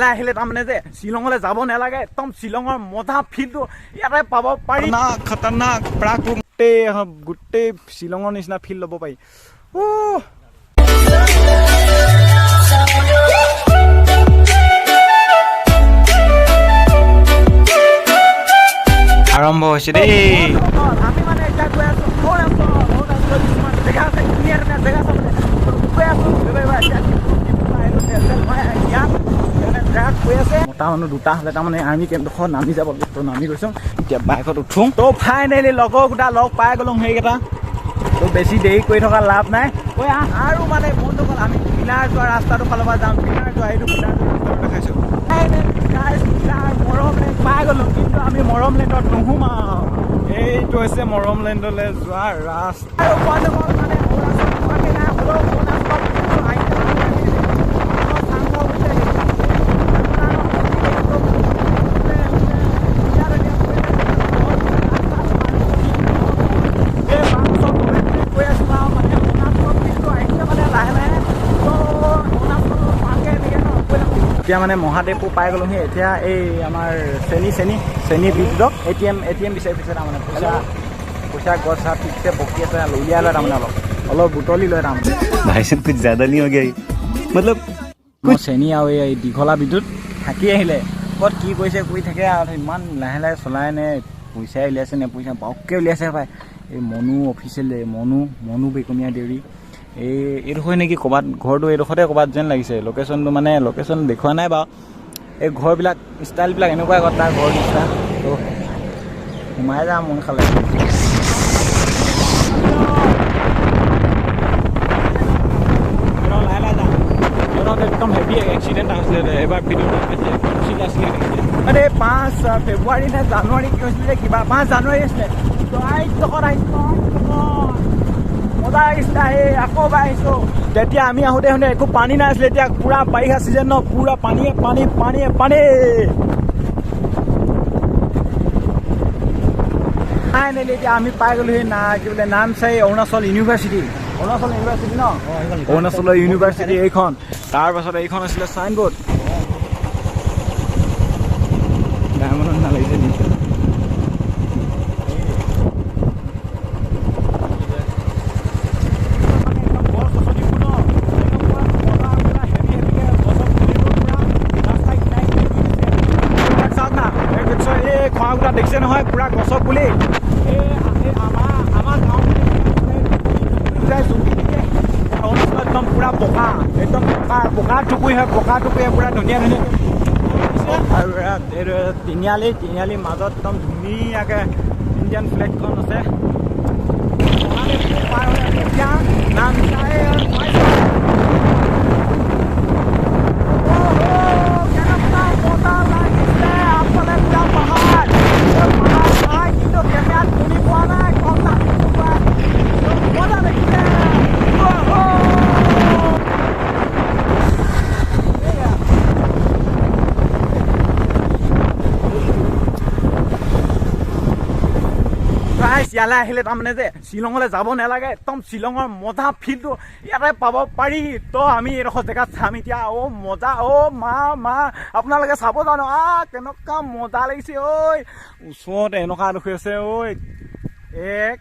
আহিলে তাৰমানে যে শ্বিলঙলৈ যাব নালাগে, একদম শ্বিলঙৰ মজা ফিলটো ইয়াতে পাব পাৰি। খতৰনাক গোটেই গোটেই শ্বিলঙৰ নিচিনা ফিল ল'ব পাৰি। আৰম্ভ হৈছে দেই। আমি মানে এতিয়া গৈ আছো অৰুণাচল। অৰুণাচলত কিছুমান জেগা আছে, ধুনীয়া ধুনীয়া জেগা চাবলৈ গৈ আছো। গৈ আছে মতা মানুহ দুটা হ'লে তাৰমানে আৰ্মি কেম্পডোখৰত নামি যাব। তো নামি গৈছোঁ, এতিয়া বাইকত উঠোঁ। তো ফাইনেলি লগৰ গোটা লগ পাই গ'লো সেইকেইটা। তো বেছি দেৰি কৰি থকা লাভ নাই। ঐ আৰু মানে বন্ধুসকল, আমি পিলাৰ যোৱা ৰাস্তাটোৰ ফালৰ পৰা যাম। পিলাৰ যোৱা এইটো পিলাৰ যোৱা ৰাস্তাটো দেখাইছোঁ। মৰমলেণ্ড পাই গ'লো, কিন্তু আমি মৰমলেণ্ডত নোসোমাওঁ। এইটো হৈছে মৰমলেণ্ডলৈ যোৱা ৰাস্তা। আৰু বন্ধুসকল মানে অৰুণাচল পোৱাগে নাই, হ'লেও অৰুণাচলত এতিয়া মানে মহাদেৱপুৰ পাই গ'লোহি। এতিয়া এই আমাৰ চেনি চেনি চেনি বিদ্যুতক এ টি এম বিচাৰি ফুৰিছে। তাৰমানে পইচা পইচা গছ ঠিকছে বকি আছে, উলিয়াই লয়। তাৰমানে অলপ অলপ বুটলি লয় তাৰমানে। भाई साहब, कुछ ज्यादा नहीं हो गया ये? मतलब মই চেনি আৰু এই দীঘলা বিদ্যুৎ থাকি আহিলে ক'ত কি কৰিছে কৰি থাকে আৰু ইমান লাহে লাহে চলাই নে পইচাই উলিয়াইছে নে পইচা বাওকে উলিয়াইছে পাই। এই মনু অফিচিয়েল, মনু মনু বেকমীয়া দেউৰী এই এইডোখৰ নেকি ক'ৰবাত ঘৰটো এইডোখৰতে ক'ৰবাত যেন লাগিছে। লোকেশ্যনটো মানে লোকেশ্যন দেখুওৱা নাই বাৰু। এই ঘৰবিলাক ষ্টাইলবিলাক এনেকুৱাই আকৌ তাৰ ঘৰ নিচিনা। তো সোমাই যাম মন খালে। লাহে লাহে যাম। একদম হেভি এক্সিডেণ্ট হৈছিলে এবাৰ, ভিডিঅ' আছিলে। মানে 5 ফেব্ৰুৱাৰী নে জানুৱাৰী কি হৈছিলে, কিবা 5 জানুৱাৰী আছিলে। টকত আহিছিলোঁ, মজা লাগিছিলে। আহি আকৌ এবাৰ আহিছোঁ। তেতিয়া আমি আহোঁতে শুনে একো পানী নাছিলে, এতিয়া পূৰা বাৰিষা চিজন ন, পূৰা পানীয়ে পানী পানীয়ে পানী। ফাইনেলি এতিয়া আমি পাই গ'লোহি না কি বোলে নামচাই অৰুণাচল ইউনিভাৰ্চিটি। অৰুণাচল ইউনিভাৰ্চিটি ন, অৰুণাচলৰ ইউনিভাৰ্চিটি এইখন। তাৰপাছত এইখন আছিলে চাইনবোৰ্ড। ডায়মণ্ডত নালাগিছে নেকি? খোৱা দেখিছে নহয়, পুৰা গছৰ পুলি। এই আমাৰ গাঁও অৰুণাচলত একদম পুৰা পকা, একদম পকা পকা টুকুৰি হয়, পকা টুকুৰি পুৰা ধুনীয়া ধুনীয়া। আৰু এইটো তিনিআলি, তিনিআলিৰ মাজত একদম ধুনীয়াকৈ ইণ্ডিয়ান ফ্লেগখন আছে। পাৰ হৈ এতিয়া নামচাই। ইয়ালৈ আহিলে তাৰমানে যে শ্বিলঙলৈ যাব নালাগে, একদম শ্বিলঙৰ মজা ফিলটো ইয়াতে পাব পাৰি। তো আমি এইডোখৰ জেগাত চাম এতিয়া। অ' মজা, অ' মা মা আপোনালোকে চাব জানো কেনেকুৱা মজা লাগিছে। ঐ ওচৰতে এনেকুৱা দেখি আছে। ঐ 1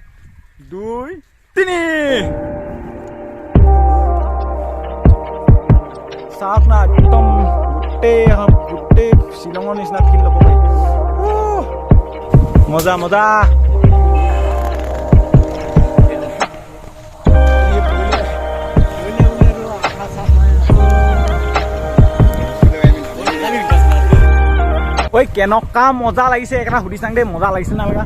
2 3 চাওক না, একদম গোটেই গোটেই শ্বিলঙৰ নিচিনা ফিল ল'ব পাৰি। মজা মজা। ঐ কেনেকুৱা মজা লাগিছে এইকেইটা সুধি চাং দেই, মজা লাগিছে নালাগা?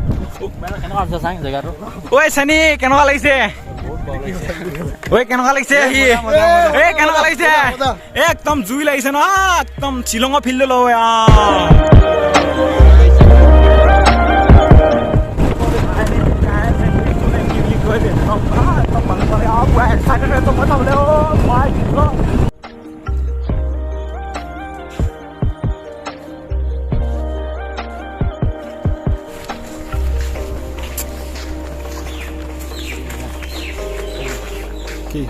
ঐ চেনি কেনেকুৱা লাগিছে? ঐ কেনেকুৱা লাগিছে সি? এই কেনেকুৱা লাগিছে? একদম জুই লাগিছে ন, একদম শ্বিলঙৰ ফিল্ড লওঁ। কি?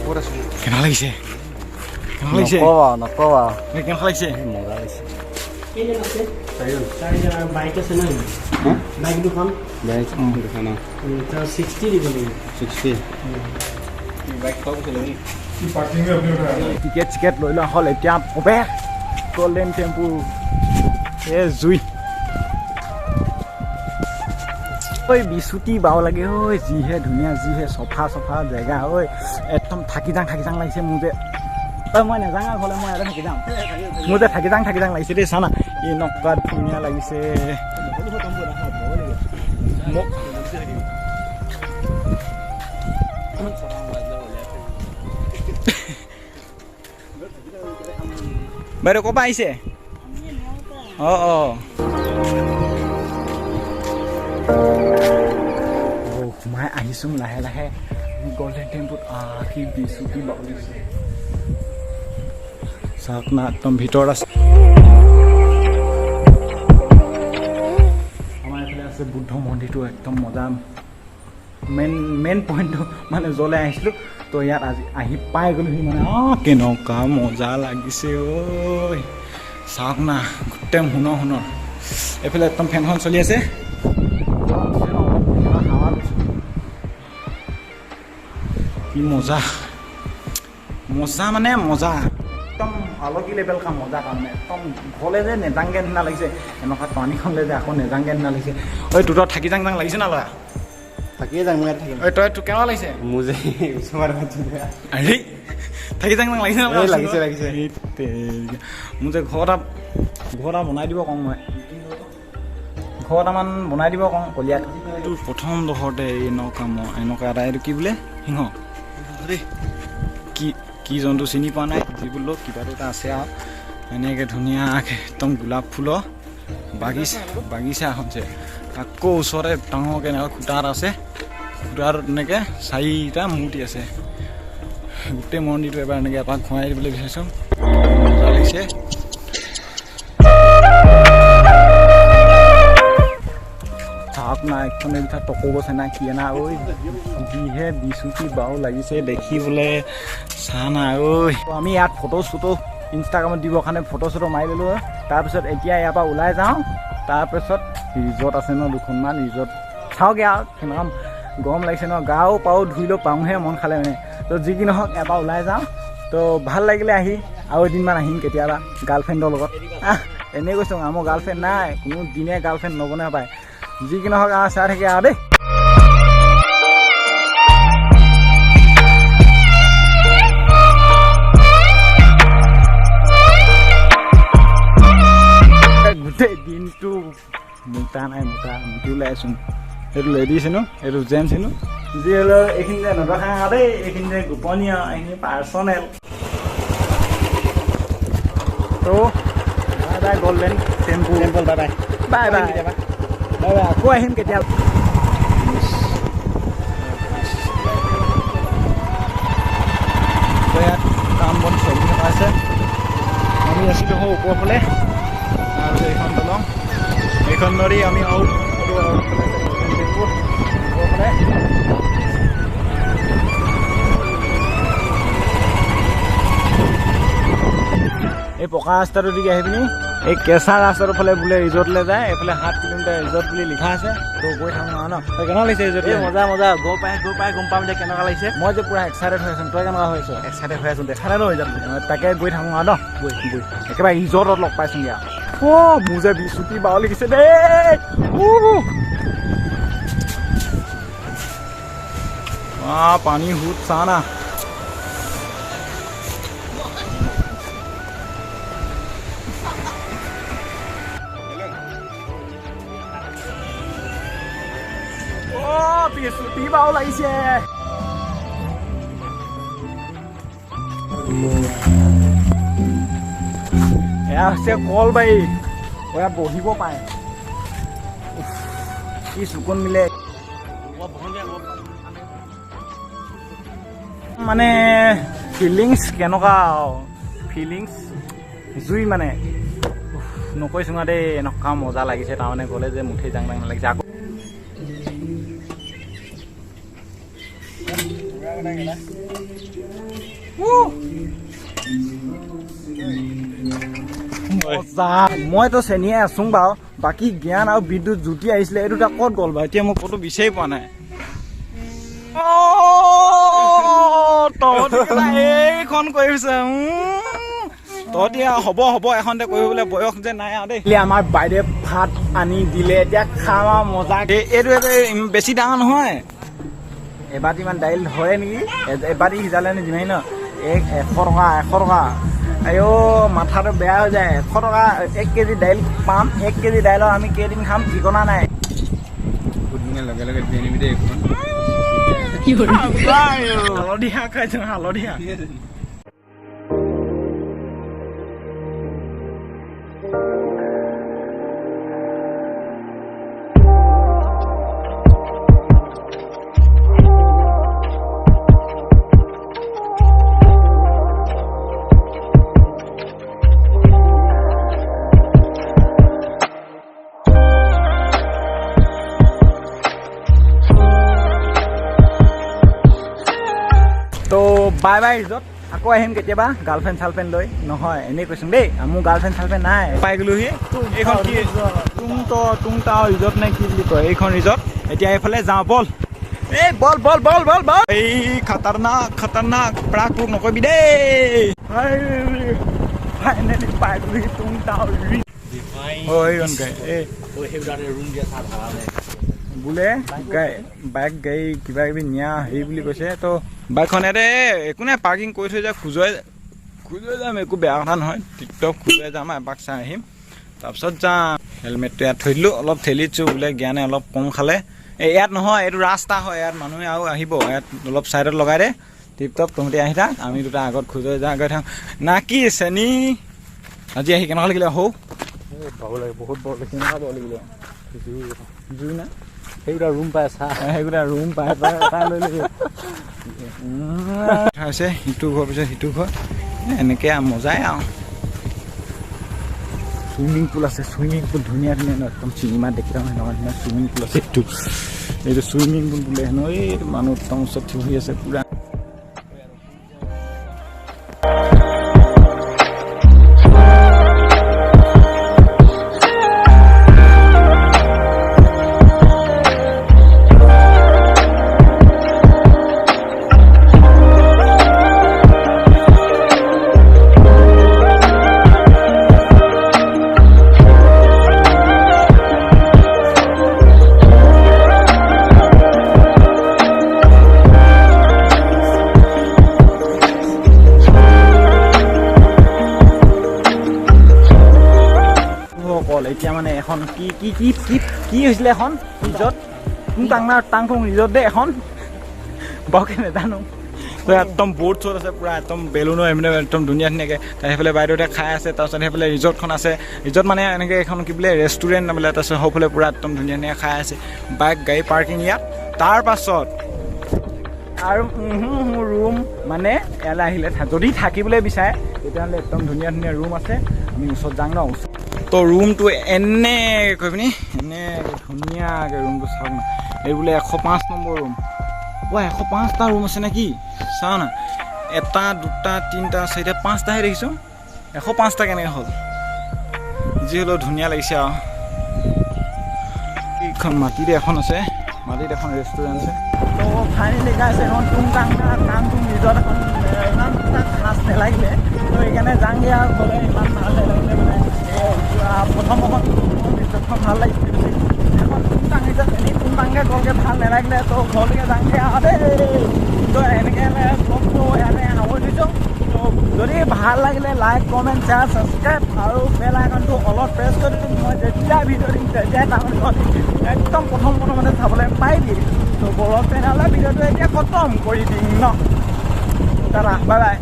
কেনেকুৱা লাগিছে? কেনেকুৱা লাগিছে? নকবা নকবা, কেনেকুৱা লাগিছে? মজা লাগিছে। বাইক আছে ন? বাইক দুখন, 60 দিব লাগিব। 60। টিকেট চিকেট লৈ লোৱা হ'ল, এতিয়া প্ৰৱেশ গল্ডেন টেম্পুল। এ জুই ঐ, বিচুতি বাও লাগে ঐ, যিহে ধুনীয়া, যিহে চফা চফা জেগা ঐ, একদম থাকি যাওঁ থাকি যাওঁ লাগিছে মোৰ যে। ঐ মই নাযাওঁ আৰু ঘৰলৈ, মই ইয়াতে থাকি যাম। মোৰ যে থাকি যাওঁ থাকি যাওঁ লাগিছে দেই। চানা, এনেকুৱা ধুনীয়া লাগিছে। মোক বাইদেউ ক'ৰ পৰা আহিছে? অঁ অঁ, সোমাই আহিছোঁ লাহে লাহে গল্ডেন টেম্পুত। কি বিচুতি বাও লাগিছে, চাওক না, একদম ভিতৰত আছে। আমাৰ এইফালে আছে বুদ্ধ মন্দিৰটো, একদম মজা। মেইন মেইন পইণ্টটো মানে য'লৈ আহিছিলোঁ, তো ইয়াত আজি আহি পাই গ'লোহি মানে। অঁ, কেনেকুৱা মজা লাগিছে ঐ, চাওক না, গোটেই সোণৰ সোণৰ। এইফালে একদম ফেনখন চলি আছে, হাৱা লৈছোঁ। কি মজা মজা মানে মজা, একদম আলকি লেভেল কাম, মজা কাম মানে। একদম ঘৰলৈ যে নেযাংগে নিচিনা লাগিছে, এনেকুৱা পানীখনলৈ যে আকৌ নেযাংগে নিচিনা লাগিছে। ঐ তোৰ থাকি যাং যাং লাগিছে না ল'ৰা? থাকিয়ে যাম, মই ইয়াত থাকিম। ঐ তই, তোৰ কেনেকুৱা লাগিছে? মোৰ যে আৰে থাকি যাং যাং লাগিছে না? এই লাগিছে, লাগিছে। মোৰ যে ঘৰ এটা বনাই দিব কওঁ, মই ঘৰ এটামান বনাই দিব কওঁ কলিয়াত। তোৰ প্ৰথম ডোখৰতে এনেকুৱা এনেকুৱা এটা, এইটো কি বোলে, সিংহ দেই, কি কি জন্তু চিনি পোৱা নাই, যি বোলো কিবাটো এটা আছে আৰু। এনেকৈ ধুনীয়াকৈ একদম গোলাপ ফুলৰ বাগিচা বাগিচা এখন আছে। আকৌ ওচৰতে ডাঙৰকৈ এনেকুৱা খুঁটা এটা আছে, খুঁটাটোত এনেকৈ চাৰিটা মূৰ্তি আছে। গোটেই মন্দিৰটো এবাৰ এনেকৈ এপাক ঘূৰাই দিবলৈ বিচাৰিছোঁ, মজা লাগিছে। চাওক না, এখন এইবিলাক টকৌ গছ না কি না ঐ, যিহে বিচুতি বাও লাগিছে দেখিবলৈ, চা না ঐ। আমি ইয়াত ফটো চটো ইনষ্টাগ্ৰামত দিবৰ কাৰণে ফটো চটো মাৰি ল'লোঁ। তাৰপিছত এতিয়া ইয়াৰ পৰা ওলাই যাওঁ, তাৰপিছত ৰিজৰ্ট আছে ন দুখনমান, ৰিজৰ্ট চাওঁগৈ আৰু। কেনেকুৱা গৰম লাগিছে ন, গাও পাও ধুই লৈ পাওঁহে মন খালে মানে। তো যি কি নহওক এবাৰ ওলাই যাওঁ। তো ভাল লাগিলে আহি, আৰু এদিনমান আহিম কেতিয়াবা গাৰ্লফ্ৰেণ্ডৰ লগত। এনেই কৈছোঁ, মোৰ গাৰ্লফ্ৰেণ্ড নাই, কোনো দিনে গাৰ্লফ্ৰেণ্ড নবনে পায়। যি কি নহওক আৰু চাই থাকে আৰু দেই। গোটেই দিনটো মোটা নাই, মোটা মুটি ওলাই আছোঁ। এইটো লেডিজ হেনো, এইটো জেণ্টছ হেনো। যি হ'লেও এইখিনি যে নদেখা দেই, এইখিনি যে গোপনীয়, এইখিনি পাৰ্চনেল। তো bye bye golden temple, bye bye, bye bye bye bye, আকৌ আহিম কেতিয়া। ইয়াত কাম বন চলি থকা আছে। আমি আছিলোঁ দেখোঁ ওপৰৰ ফালে, তাৰপিছত এইখন দলং, এইখন নদী, আমি আৰু ওপৰফালে। এই পকা ৰাস্তাটো দি আহি পিনি এই কেঁচা ৰাস্তাটোৰ ফালে বোলে ৰিজৰ্টলৈ যায়। এইফালে 7 কিলোমিটাৰ ৰিজৰ্ট বুলি লিখা আছে। তো গৈ থাকোঁ আৰু ন। তই কেনেকুৱা লাগিছে ৰিজৰ্ট? এই মজা মজা, গৈ পাই গম পাম যে কেনেকুৱা লাগিছে। মই যে পূৰা এক্সাইটেড হৈ আছোঁ, তই কেনেকুৱা হৈ আছ? এক্সাইটেড হৈ আছোঁ, দেখা নাই ন হৈ যাম। তাকে গৈ থাকোঁ আৰু ন, গৈ গৈ একেবাৰে ৰিজৰ্টত লগ পাইছোঁগৈ আৰু। অ' মোৰ যে বিচুতি বাও লাগিছে দেই। পানী সোঁত চা না। বিচুতি বাও লাগিছে। এয়া হৈছে কলবাৰী, ইয়াত বহিব পাৰে, কি চুকুন মিলে মানে ফিলিংছ কেনেকুৱা, ফিলিংছ জুই মানে নকৈছোঁ দেই, এনেকুৱা মজা লাগিছে। তাৰমানে গ'লে যে মুঠেই জাং জাং লাগিছে। আকৌ মইতো চেনিয়ে আছো বাৰু, বাকী জ্ঞান আৰু বিদ্যুৎ জুতি আহিছিলে, এই দুটা ক'ত গ'ল বাৰু? এতিয়া মই ক'তো বিচাৰি পোৱা নাই। তহঁতি এইখন কৰিছে, তহঁতি হ'ব হ'ব এখনতে কৰিবলৈ বয়স যে নাই আৰু দেই। আমাৰ বাইদেৱে ভাত আনি দিলে, এতিয়া খাম আৰু মজা। এইটো বেছি ডাঙৰ নহয়, এবাটি মান দাইল হয় নেকি, এবাটি সিজালে নে যিমানেই ন, এক 100 টকা 100 টকা। আইঅ মাথাটো বেয়া হৈ যায়। 100 টকা 1 কেজি দাইল পাম, 1 কেজি দাইলৰ আমি কেইদিন খাম ঠিকনা নাই। হালধীয়া খাইছো, হালধীয়া। তো বাই বাই ৰিজৰ্ট, আকৌ আহিম কেতিয়াবা গাৰ্লফ্ৰেণ্ড চাৰ্লফ্ৰেণ্ড লৈ। নহয় এনেই কৈছোঁ দেই, মোৰ গাৰ্লফ্ৰেণ্ড চাৰ্লফ্ৰেণ্ড নাই। পাই গ'লোহি এইখন কি টুংটাও ৰিজৰ্ট নে কি বুলি কয় এইখন ৰিজৰ্ট। এতিয়া এইফালে যাওঁ, বল এই বল বল বল বল বল। এই খাতাৰনাক খাতাৰনাক, প্ৰাক প্ৰুক নকৰিবি দেই। ফাইনেলি পাই গ'লোহি টুংটাও ৰিজৰ্ট। এই বোলে বাইক গাড়ী কিবা কিবি নিয়া হেৰি বুলি কৈছে। তো বাইকখন ইয়াতে একো নাই, পাৰ্কিং কৰি থৈ যায়, খোজুৱাই খোজুৱাই যাম, একো বেয়া কথা নহয়। টিকটক খোজুৱাই যাম, এপাক চাই আহিম, তাৰপিছত যাম। হেলমেটটো ইয়াত থৈ দিলোঁ, অলপ ঠেলিছোঁ বোলে জ্ঞানে অলপ কম খালে। এই ইয়াত নহয়, এইটো ৰাস্তা হয়, ইয়াত মানুহে আৰু আহিব। ইয়াত অলপ ছাইডত লগাই দে টিপটপ, তহঁতি আহি থাক, আমি দুটা আগত খোজুৱাই যাওঁ, গৈ থাক। না কি চেনি আজি আহি কেনেকুৱা লাগিলে? হৌ ভালো লাগে, বহুত বৰ কেনেকুৱা বৰ লাগিলে? জুই না সেইকেইটা ৰুম পাই আছা, সেইকেইটা ৰুম পাই পাই এটা লৈ ল'বি। হৈছে সিটো ঘৰ পিছত সিটো ঘৰ, এনেকৈ মজাই আৰু। চুইমিং পুল আছে, চুইমিং পুল ধুনীয়া ধুনীয়া, একদম চিনেমাত দেখিলে সেনেকুৱা ধুনীয়া চুইমিং পুল আছে। এইটো চুইমিং পুল বোলে হেনো। এই মানুহ একদম ওচৰত থিয় হৈ আছে পুৰা। এতিয়া মানে এখন কি কি কি কি কি হৈছিলে এখন ৰিজৰ্ট, টাংফুং ৰিজৰ্ট দেই এখন, বাওকে নাজানো। তো একদম ব'ৰ্ড চ'ৰ্ড আছে পুৰা, একদম বেলুনো এইপিনে একদম ধুনীয়া ধুনীয়াকৈ। তাৰ সেইফালে বাইদেউতে খাই আছে, তাৰপিছত সেইফালে ৰিজৰ্টখন আছে। ৰিজৰ্ট মানে এনেকৈ এখন কি বোলে ৰেষ্টুৰেণ্ট বোলে। তাৰপিছত সেইফালে পুৰা একদম ধুনীয়া ধুনীয়া খাই আছে, বাইক গাড়ী পাৰ্কিং ইয়াত। তাৰপাছত আৰু ৰুম মানে ইয়ালৈ আহিলে যদি থাকিবলৈ বিচাৰে তেতিয়াহ'লে একদম ধুনীয়া ধুনীয়া ৰুম আছে। আমি ওচৰত যাওঁ ন ওচৰত। তো ৰুমটো এনেকৈ পিনি এনেকৈ ধুনীয়াকৈ ৰুমটো চাওক না। এই বোলে 105 নম্বৰ ৰুম। ৱা 105টা ৰুম আছে নেকি? চাওঁ না, 1 2 3 4 5টাহে দেখিছোঁ। 105টা কেনেকৈ হ'ল? যি হ'লেও ধুনীয়া লাগিছে আৰু। এইখন মাটিত এখন আছে, মাটিত এখন ৰেষ্টুৰেণ্ট আছে। তো ফাইনেলি গাইছে এখন টুংটাং টাংটুং ৰিজৰ্ট এখন, ইমান এটা খাচ নালাগিলে, তো সেইকাৰণে যাওঁগৈ আৰু গ'লে। ইমান ভাল নালাগিলে মানে, প্ৰথম এখন ৰিজৰ্টখন ভাল লাগিছিলে বেছি, এখন টুংটাং ৰিজৰ্ট এনেই টুংটাংকৈ গ'লগৈ ভাল নালাগিলে। তো ঘৰলৈকে যাওঁগৈ আৰু দেই। তো এনেকৈ ব্লগটো ইয়াতে সামৰি দিছোঁ। তো যদি ভাল লাগিলে লাইক কমেণ্ট শ্বেয়াৰ ছাবস্ক্ৰাইব আৰু বেল আইকনটো অলপ প্ৰেছ কৰি দিম। মই যেতিয়া ভিডিঅ' দিম তেতিয়াই তাৰমানে একদম প্ৰথমতে চাবলৈ পাই দিম। তো বলক তেনেহ'লে ভিডিঅ'টো এতিয়া খতম কৰি দিম ন। দাদা বাই বাই।